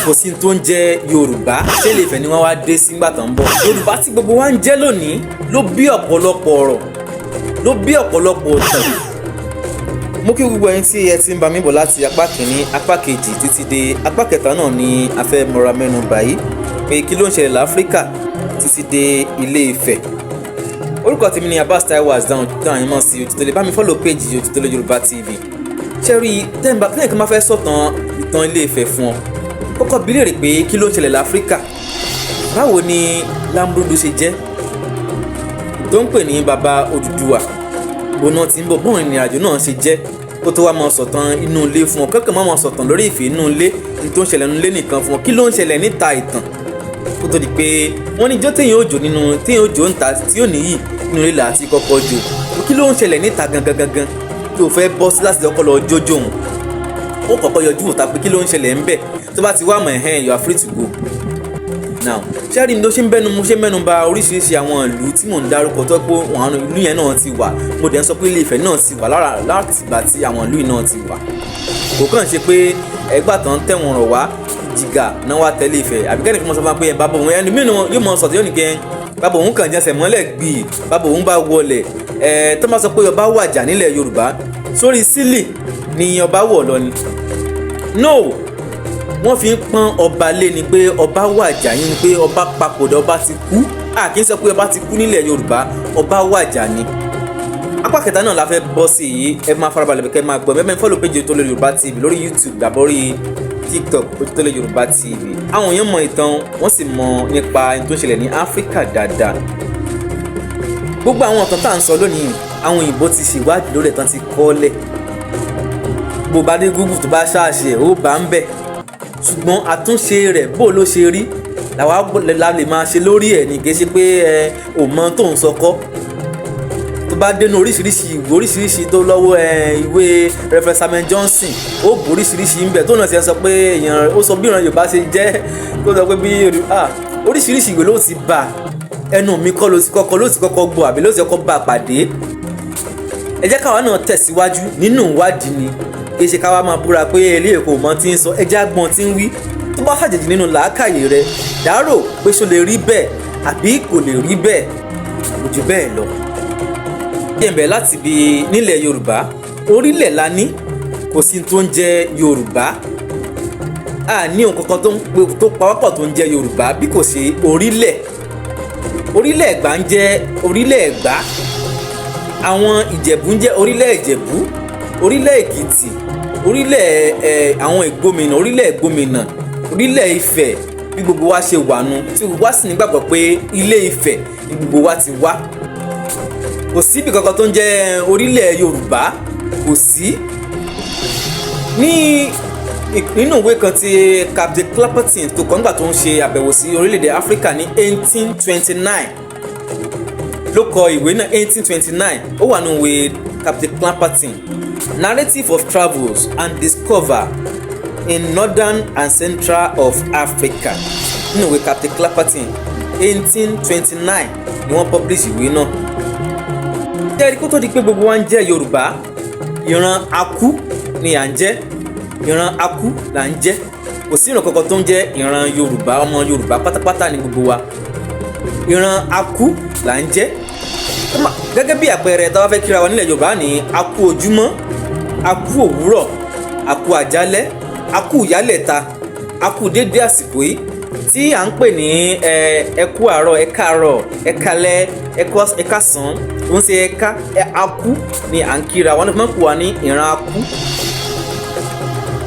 Kò sí tó ń jẹ́ Yorùbá. Ṣé Ilé Ifẹ̀ ni wọ́n wá dé sígbà tó ń bọ̀? Yorùbá tí gbogbo wa ń jẹ́ lónìí ló bí ọ̀pọ̀lọpọ̀ ọ̀rọ̀, ló bí ọ̀pọ̀lọpọ̀ ìtàn. Mo kí gbogbo ẹ̀yin tí ẹ ti ń bá mi bọ̀ láti apá kìíní, apá kejì, títí dé apá kẹta náà ni a fẹ́ mọra mẹ́nu báyìí pé kí ló ń ṣẹlẹ̀ láfíríkà títí dé Ilé Ifẹ̀. Orúkọ tèmi ni Abbas Taiwo Azdan dáhùn yín mọ̀ sí Ojútólé. Bá mi follow page Ojútólé Yorùbá TV. Ṣé rí tẹ́nìkan kan máa fẹ́ sọ̀tàn ìtàn Ilé Ifẹ̀ fún ọ, kọ́kọ́ bi léèrè pé kí ló ń ṣẹlẹ̀ láfíríkà? Báwo ni Lámúrúdù ṣe jẹ́ tó ń pè ní baba Odùduwà? Bóná tí ń bọ̀, bóun ìrìn àjò náà ṣe jẹ́, kó tó wá máa sọ̀tàn inú ilé fún ọ. Kọ́kàn máa sọ̀tàn lórí ìfẹ́ inú ilé, ní tó ń ṣẹlẹ̀ nínú ilé nìkan fún ọ. Kí ló ń ṣẹlẹ̀ níta ìtàn? Kó tó di pé wọ́n ní ijó téèyàn òjò nínú téèyàn òjò ń ta tí ò níyì nínú ilé àti kọ́kọ́ jò. Kí ló ń ṣẹlẹ̀ níta gangan gangan tó fẹ́ bọ́ sí láti lọ́kọ́ lọ jójó òun? Ó kọ́kọ́ yọjú wò ta pé kí ló ń ṣẹlẹ̀ ń bẹ̀. Tó bá ti wá mọ̀ ẹ̀hẹ́n, you are free to go now. Ṣẹ́rí ló ṣe ń bẹ́nu, mo ṣe mẹ́nu bà oríṣiríṣi àwọn ìlú tí mò ń dárúkọ tó pé àwọn ìlú yẹn náà ti wà. Mo dẹ̀ ń sọ pé Ilé Ifẹ̀ náà ti wà lára láti ìgbà tí àwọn ìlú yìí náà ti wà. Kò kàn ṣe pé ẹgbà tán tẹ̀wọ̀n rọ̀ wá jìgà náà wá tẹ̀lé Ifẹ̀, àbí kẹ́ni fún mọ́ sọ fún wa pé ẹ̀ bàbá òun ẹni mìíràn yóò mọ sọ̀tọ̀, yóò ní kẹ́ bàbá òun kàn jẹsẹ̀ mọ́lẹ̀ gbì, bàbá òun bá wọlẹ̀. Ẹ̀ tó máa sọ pé ọba wàjà nílẹ̀ Yorùbá, sórí sílì ni ọba wọ̀ lọ ni? No, wọ́n fi ń pọ́n ọba lé ni pé ọba wàjà yín ni pé ọba papòdà, ọba ti kú. A kì í sọ pé ọba ti kú nílẹ̀ Yorùbá, ọba wàjà ni. Apá kẹta náà la fẹ́ bọ́ sí yìí. Ẹ máa farabalẹ̀ kẹ́ máa gbọ́ mẹ́mẹ́. Follow page Ojútólé Yorùbá TV lórí YouTube àbọ̀rí TikTok, Ojútólé Yorùbá TV. Àwọn èèyàn mọ ìtàn, wọ́n sì mọ nípa ẹni tó ń ṣẹlẹ̀ ní Áfíríkà dáadáa. Gbogbo àwọn ìtàn tá à ń sọ lónìí, àwọn òyìnbó ti ṣèwádìí lórí ẹ̀ tán, ti kọ́lẹ̀. Bó bá dé Google, tó bá ṣáàṣì ẹ̀, ó bá ń bẹ̀. Ṣùgbọ́n àtúnṣe rẹ̀, bó ló ṣe rí làwa la lè máa ṣe lórí ẹ̀ ní. Kì í ṣe pé ẹ ò mọ tó ń sọ kọ́. Tó bá dénú oríṣiríṣi ìwé, oríṣiríṣi tó lọ́wọ́ ẹ, ìwé Reverend Samuel Johnson, ó bò oríṣiríṣi ń bẹ̀ tó náà ti sọ pé èèyàn, ó sọ bí ìran Yorùbá ṣe jẹ́, tó sọ pé bí oríṣiríṣi ìwé ló ti bá. Ẹnu mi kọ́ ló ti kọ́kọ́ gbọ́ àbí ló ti kọ́kọ́ bá pàdé. Ẹ jẹ́ káwa náà tẹ̀síwájú nínú ìwádìí ni. Kì í ṣe káwa máa búra pé eléyìí kò mọ tí ń sọ. Ẹ jẹ́ àgbọ̀n tí ń wí. Tó bá ṣàjèjì nínú làákàyè rẹ, dárò pé ṣó lè rí bẹ́ẹ̀ àbí kò lè rí bẹ́ẹ̀. Kò jù bẹ́ẹ̀ lọ. Jẹ̀ǹbẹ̀ láti bí nílẹ̀ Yorùbá, orílẹ̀ la ní. Kò sí tó ń jẹ́ Yorùbá. A ní ohun kankan tó pawọ́pọ̀ tó ń jẹ́ Yorùbá bí kò ṣe orílẹ̀. Orílẹ̀ Ẹ̀gbá ń jẹ́ orílẹ̀ Ẹ̀gbá, àwọn Ìjẹ̀bú ń jẹ́ orílẹ̀ Ìjẹ̀bú, orílẹ̀ Èkìtì, orílẹ̀ ẹ̀ àwọn Ìgbómìnà, orílẹ̀ Ìgbómìnà, orílẹ̀ Ifẹ̀. Bí gbogbo wa ṣe wà nu, tí gbogbo wa sì nígbàgbọ́ pé Ilé Ifẹ̀ ni gbogbo wa ti wá. Kò síbi kankan tó ń jẹ́ orílẹ̀ Yorùbá, kò sí. Ní nínú ìwé kan tí Captain Clapperton tó kọ nígbà tó ń ṣe àbẹ̀wò sí orílẹ̀-èdè Áfíríkà ní 1829 ló kọ ìwé náà, 1829. Ó wà nínú ìwé Captain Clapperton, Narrative of Travels and Discover in Northern and Central of Africa. Nínú ìwé Captain Clapperton, 1829 ni wọ́n publish ìwé náà. Jẹ́rìí kó tó di pé gbogbo wa ń jẹ́ Yorùbá, ìran Akú ni à ń jẹ́, ìran Akú là ń jẹ́. Kò sí ìran kankan tó ń jẹ́ ìran Yorùbá. Ọmọ Yorùbá pátápátá ni gbogbo wa, ìran Akú là ń jẹ́. Gẹ́gẹ́ bí àpẹẹrẹ, tá a bá fẹ́ kíra wa nílẹ̀ Yorùbá ní akú ojúmọ́, akú òwúrọ̀, akú àjálẹ́, akú ìyálẹ̀ta, akú dédé àsìkò yìí tí à ń pè ní ẹ kú àárọ̀, ẹ káàárọ̀, ẹ kálẹ́, ẹ káàsán, ó ń ṣe ẹ ká akú ni à ń kíra wọn. Ní wọ́n pè wá ní ìran Akú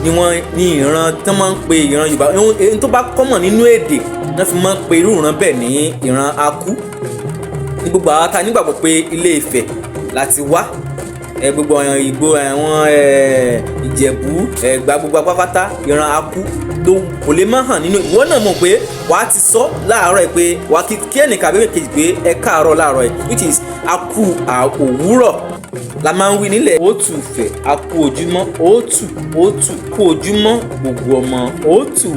ni wọ́n ní ìran tán máa ń pe ìran Yorùbá. Ohun tó bá kọ́mọ̀ nínú èdè náà fi máa ń pe irú ìran bẹ́ẹ̀ ní ìran Akú. Ní gbogbo àwọn tá a nígbàgbọ́ pé Ilé Ifẹ̀ láti wá, ẹ gbogbo àwọn Ìgbò, àwọn Ìjẹ̀bú, Ẹ̀gbá, gbogbo apápátá, ìran Akú ló kò lè má hàn nínú ìwọ náà. Mọ̀ pé wàá ti sọ láàárọ̀ ẹ pé wàá kí ẹnìkan àbí kejì pé ẹ káàárọ̀ láàárọ̀ ẹ, which is akú òwúrọ̀ la máa ń wí nílẹ̀ òtù Ifẹ̀. Akú ojúmọ́, òtù òtù kú ojúmọ́, gbogbo ọmọ òtù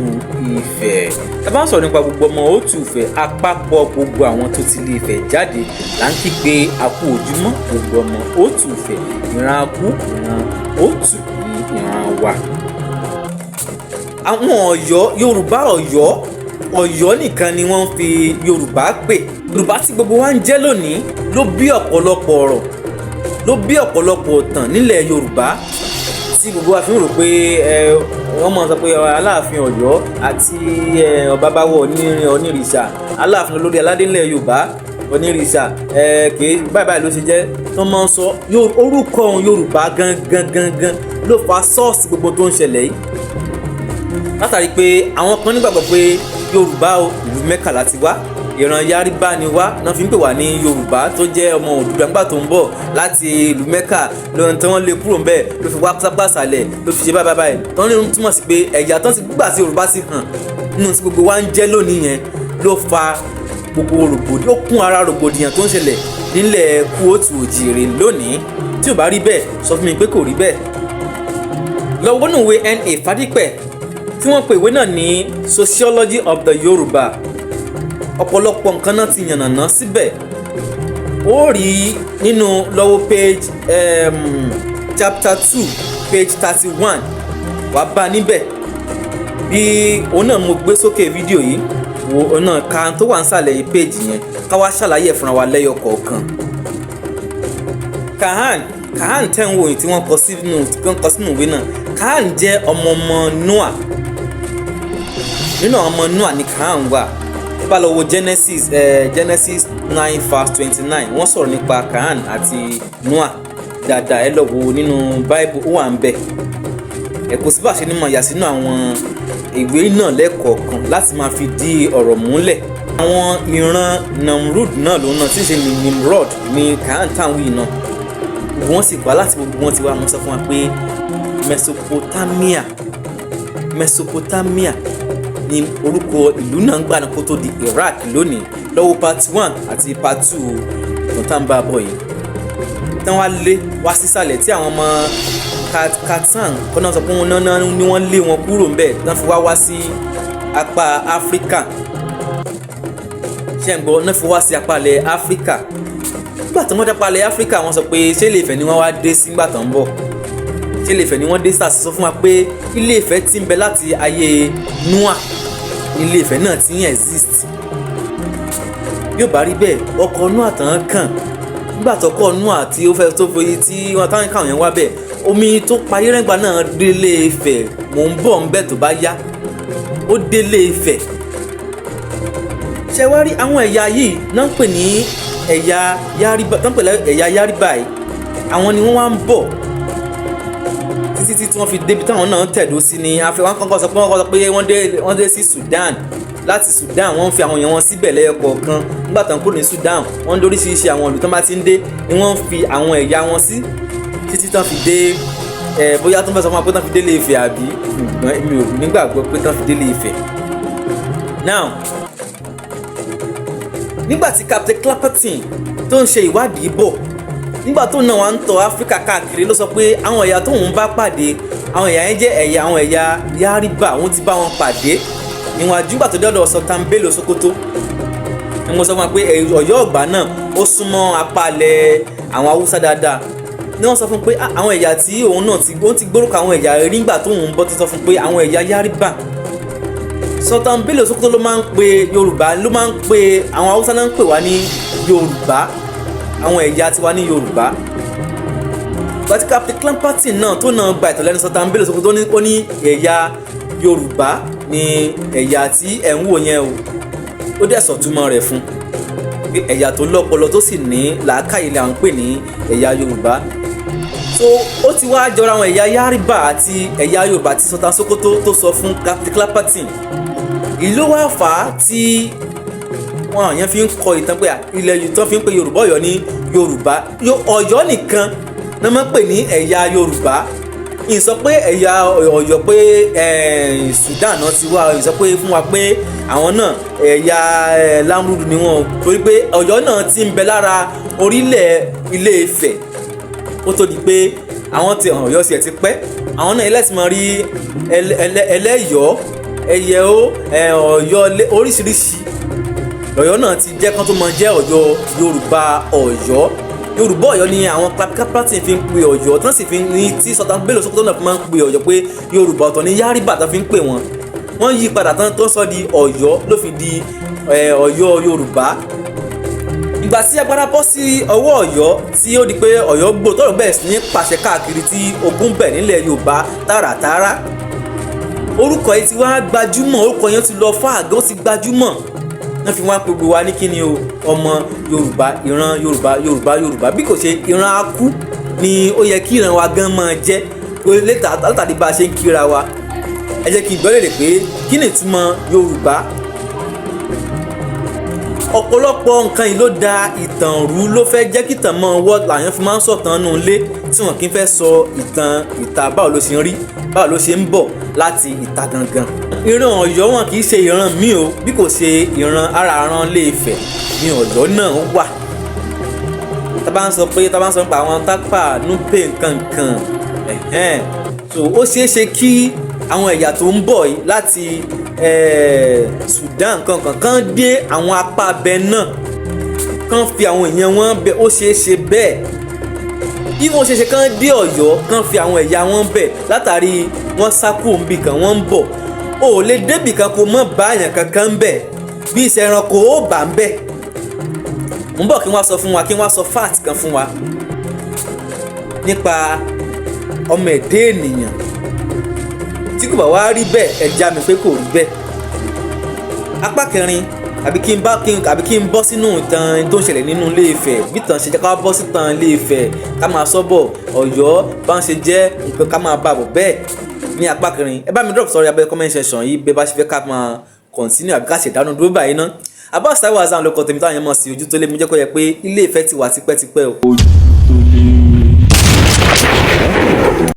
Ifẹ̀. Tá a bá ń sọ̀rọ̀ nípa gbogbo ọmọ òtù Ifẹ̀, àpapọ̀ gbogbo àwọn tó ti Ilé Ifẹ̀ jáde là ń kí pé akú ojúmọ́, gbogbo ọmọ òtù Ifẹ̀. Ìran Akú, ìran òtù ní ìran wa. Àwọn Ọ̀yọ́, Yorùbá Ọ̀yọ́, Ọ̀yọ́ nìkan ni wọ́n fi Yorùbá pè. Yorùbá tí gbogbo wa ń jẹ́ lónìí ló bí ọ̀pọ̀lọpọ̀ ọ̀rọ̀, ló bí ọ̀pọ̀lọpọ̀ ìtàn nílẹ̀ Yorùbá tí gbogbo wa fi ń rò pé ẹ wọ́n máa sọ pé Aláàfin Ọ̀yọ́ àti Ọbabáwọ̀ Onírìṣà, Aláàfin olórí aládé nílẹ̀ Yorùbá, Onírìṣà ẹ kì í báyìí báyìí ló ṣe jẹ́ tó máa ń sọ orúkọ Yorùbá gangan gangan ló fa source gbogbo tó ń ṣẹlẹ̀ yìí, látàrí pé àwọn kan nígbàgbọ́ pé Yorùbá o, ìlú Mẹ́kà láti wá, ìran Yáríbá ni wá, náà fi ń pè wá ní Yorùbá, tó jẹ́ ọmọ Odùduwà nígbà tó ń bọ̀ láti ìlú Mẹ́kà lóhun tí wọ́n lé kúrò ńbẹ̀ ló fi wá sápá àṣàlẹ̀, ló fi ṣe báyìí báyìí tó ń túmọ̀ sí pé ẹ̀yà tó ti gbà tí Yorùbá ti hàn nínú tí gbogbo wa ń jẹ́ lónìí yẹn ló fa gbogbo rògbòdì, ó kún ara rògbòdìyàn tó ń ṣẹlẹ̀ nílẹ̀ kóòtù òjìrè lónìí. Tí ò bá rí bẹ́ẹ̀, sọ fún mi pé kò rí bẹ́ẹ̀. Lọ́wọ́ nínú ìwé N.A. Fádípẹ̀ tí wọ́n pe ìwé náà ní Sociology of the Yorùbá, ọ̀pọ̀lọpọ̀ nǹkan náà ti yànnàná síbẹ̀. Ó rí nínú lọ́wọ́ page chapter 2, page 31, wàá bá níbẹ̀. Bí òun náà mo gbé sókè fídíò yìí, wo òun náà ka tó wà nísàlẹ̀ page yẹn, ká wá ṣàlàyé ẹ̀ fúnra wa lẹ́yọ kọ̀ọ̀kan. Kahan, Kahan tẹ́ ń wò yìí tí wọ́n kọ sínú ìwé náà, Kahan jẹ́ ọmọ ọmọ Noah. Nínú àwọn ọmọ Noah ní Kahan wà. Ẹ bá lọ wo Genesis 9 verse 29, wọ́n sọ̀rọ̀ nípa Kahan àti Noah dáadáa. Ẹ lọ wo nínú Bible, ó wà ń bẹ̀. Ẹ kò sí bá ṣe ní mọ̀ yà sínú àwọn ìwé náà lẹ́kọ̀ọ̀kan láti máa fi di ọ̀rọ̀ múlẹ̀. Àwọn ìran Namrud náà lòun náà tí ń ṣe ní Nimrod ní Kahan táwọn yìí náà wọ́n sì wá láti gbogbo wọn ti wá. Mo sọ fún wa pé Mesopotamia ní orúkọ ìlú náà ń gbà ní kó tó di Iraq lónìí. Lọ́wọ́ part one àti part two ìtàn tá ń bá a bọ̀ yìí, tí wọ́n á lé wá sísàlẹ̀ tí àwọn ọmọ Katan kọ́nà sọ pé wọ́n náà ni wọ́n lé wọn kúrò ńbẹ̀ tí wọ́n fi wá wá sí apá Áfíríkà. Ṣé ń gbọ́? Náà fi wá sí apá ilẹ̀ Áfíríkà. Nígbà tí wọ́n dápá ilẹ̀ Áfíríkà, wọ́n sọ pé ṣé Ilé Ifẹ̀ ni wọ́n wá dé sí nígbà tó ń bọ̀? Ṣé Ilé Ifẹ̀ ni wọ́n dé sí? Sọ fún wa pé Ilé Ifẹ̀ ti ń bẹ láti ayé Noah, Ilé Ifẹ̀ náà ti ń exist. Yóò bá rí bẹ́ẹ̀, ọkọ̀ Noah tán kàn nígbà tó kọ́ Noah tí ó fẹ́ tó fi tí wọ́n táwọn káwọn yẹn wá bẹ́ẹ̀, omi tó payé rẹ́gbà náà délé Ifẹ̀. Mò ń bọ̀ ń bẹ̀ tó bá yá, ó délé Ifẹ̀. Ṣé wá rí àwọn ẹ̀yà yìí náà ń pè ní ẹ̀yà Yáríbá, tó ń pè ní ẹ̀yà Yáríbá yìí, àwọn ni wọ́n wá ń bọ̀ títí tí wọ́n fi débi táwọn náà tẹ̀dó sí ní afẹ́. Wọ́n kọ́kọ́ sọ pé wọ́n dé sí Sudan. Láti Sudan, wọ́n ń fi àwọn èèyàn wọn síbẹ̀ lẹ́yọkọ̀ọ̀kan. Nígbà tó ń kúrò ní Sudan, wọ́n ń dóríṣiríṣi àwọn ìlú tó bá ti ń dé ni wọ́n ń fi àwọn ẹ̀yà wọn sí títí tán fi dé ẹ. Bóyá tó ń fẹ́ sọ fún wa pé tán fi délé Ifẹ̀ àbí, ṣùgbọ́n mi ò nígbàgbọ́ pé tán fi délé Ifẹ̀. Now, nígbà tí Captain Clapperton tó ń ṣe ìwádìí bọ̀, nígbà tó náà wà ń tọ̀ Áfíríkà káàkiri, ló sọ pé àwọn ẹ̀yà tóun bá pàdé, àwọn ẹ̀yà yẹn jẹ́ ẹ̀yà àwọn ẹ̀yà Yáríbà. Òun ti bá wọn pàdé níwájú. Nígbà tó dọ́dọ̀ Sultan Bello Sokoto ni mo sọ fún wa pé Ọ̀yọ́ ọ̀gbà náà ó súnmọ́ apá ilẹ̀ àwọn Haúsá dáadáa, ni wọ́n sọ fún pé àwọn ẹ̀yà tí òun náà ti ó ti gbórúkọ àwọn ẹ̀yà rí nígbà tóun ń bọ́, tó sọ fún pé àwọn ẹ̀yà Yáríbà. Sultan Bello Sokoto ló máa ń pe Yorùbá, ló máa ń pe àwọn Haúsá náà ń pè wá ní Yorùbá, àwọn ẹ̀yà tiwa ní Yorùbá. But Captain Clapperton náà tó náà gba ìtàn lẹ́nu Sultan Bello Sokoto, ó ní ẹ̀yà Yorùbá ní ẹ̀yà tí ẹ̀ ń wò yẹn o. Ó dẹ̀ sọ̀túnmọ̀ rẹ̀ fún pé ẹ̀yà tó lọ́pọlọ tó sì ní làákàyè là ń pè ní ẹ̀yà Yorùbá. So ó ti wá jọra àwọn ẹ̀yà Yáríbà àti ẹ̀yà Yorùbá tí Sultan Sokoto tó sọ fún Captain Clapperton. Ìlú wá fà á tí wọn àyàn fi ń kọ ìtàn pé ilẹ̀ yìí tán fi ń pe Yorùbá Ọ̀yọ́ ní Yorùbá. Ọ̀yọ́ nìkan ní wọ́n máa ń pè ní ẹ̀yà Yorùbá. Ìsọ pé ẹ̀yà Ọ̀yọ́ pé Sudan náà ti wá, ìsọ pé fún wa pé àwọn náà ẹ̀yà Lamrudu ni wọ́n, torí pé Ọ̀yọ́ náà ti ń bẹ lára orílẹ̀ Ilé Ifẹ̀ ó tó di pé àwọn ti Ọ̀yọ́ sí ẹ̀ ti pẹ́. Àwọn náà ẹlẹ́sìn máa rí ẹlẹ́yọ̀ọ́ ẹyẹ ó Ọ̀yọ́ oríṣiríṣi lọ́yọ́ náà ti jẹ́ kán tó máa jẹ́ Ọ̀yọ́, Yorùbá Ọ̀yọ́. Yorùbá Ọ̀yọ́ ni àwọn Clapperton fi ń pe Ọ̀yọ́, tán sì fi ní tí Sultan Bello Sokoto náà fi máa ń pe Ọ̀yọ́ pé Yorùbá ọ̀tọ̀ ní Yárìbá tán fi ń pè wọ́n. Wọ́n yí padà tán tó sọ di Ọ̀yọ́, ló fi di Ọ̀yọ́ Yorùbá. Ìgbà tí agbára bọ́ sí ọwọ́ Ọ̀yọ́, tí ó di pé Ọ̀yọ́ gbò tọ́rọ̀ bẹ̀rẹ̀ sí ní pàṣẹ káàkiri, tí ogun bẹ̀ nílẹ̀ Yorùbá tààràtààrà, orúkọ yìí ti wá gbajúmọ̀. Orúkọ yẹn ti lọ fáàgán, ó ti gbajúmọ̀. Wọ́n fi wá gbogbo wa ní kíni o, ọmọ Yorùbá, ìran Yorùbá, Yorùbá, Yorùbá. Bí kò ṣe ìran akú ni ó yẹ kí ìran wa gan máa jẹ́ látàrí bá a ṣe ń kíra wa. Ẹ jẹ́ kí n gbọ́ lè pé kí ni ìtumọ̀ Yorùbá? Ọ̀pọ̀lọpọ̀ nǹkan yìí ló da ìtàn rú, ló fẹ́ jẹ́ kí ìtàn mọ́ ọwọ́ làyàn fi máa ń sọ̀tàn nù ilé, tí wọ́n kì í fẹ́ sọ ìtàn ìta, báwo ló ṣe ń rí, báwo ló ṣe ń bọ̀ láti ìta gangan. Ìran Ọ̀yọ́, wọn kì í ṣe ìran míì o, bí kò ṣe ìran ara ìran Ilé-Ifẹ̀ ní Ọ̀yọ́ náà wà. Tá bá ń sọ pé, tá bá ń sọ nípa àwọn Tápà, Núpè, nkankan ẹ̀hẹ́n, so ó ṣeé ṣe kí àwọn ẹ̀yà tó ń bọ̀ yìí láti Sudan kankan kan dé àwọn apá abẹ náà, kan fi àwọn èèyàn wọn bẹ. Ó ṣeé ṣe bẹ́ẹ̀. Even ó ṣeé ṣe kán dé Ọ̀yọ́, kán fi àwọn ẹ̀yà wọn bẹ̀ látàrí wọ́n sá kúrò níbì kan, wọ́n ń bọ̀. O ò lè débì kan kó mọ́ bá àyàn kankan ń bẹ̀, bí iṣẹ́ ẹranko ó bà ń bẹ̀. Mo ń bọ̀ kí wọ́n sọ fún wa, kí wọ́n sọ fact kan fún wa nípa ọmọ ẹ̀dẹ́ ènìyàn. Tí kò bá wá rí bẹ́ẹ̀, ẹ já mi pé kò rí bẹ́ẹ̀. Apá kẹrin, àbí kí n bá kí n àbí kí n bọ́ sínú ìtàn tó ń ṣẹlẹ̀ nínú Ilé Ifẹ̀, bí ìtàn ṣe jẹ́, ká bọ́ sí ìtàn Ilé Ifẹ̀, ká máa sọ́bọ̀ Ọ̀yọ́ bá ń ṣe jẹ́ nǹkan, ká máa bá bọ̀ bẹ́ẹ̀ ní apá kẹrin. Ẹ bá mi drop sọ̀rọ̀ abẹ́ comment section yìí bẹ́ẹ̀ bá ṣe fẹ́ ká máa continue, àbí ká ṣe ìdánù dúró báyìí ná. Abbas Taiwo Hassan ló kọ tèmi táwọn yẹn mọ̀ sí ojú tó lé mi. Jẹ́ kó yẹ pé Ilé Ifẹ̀ ti wà tipẹ́tipẹ́ o.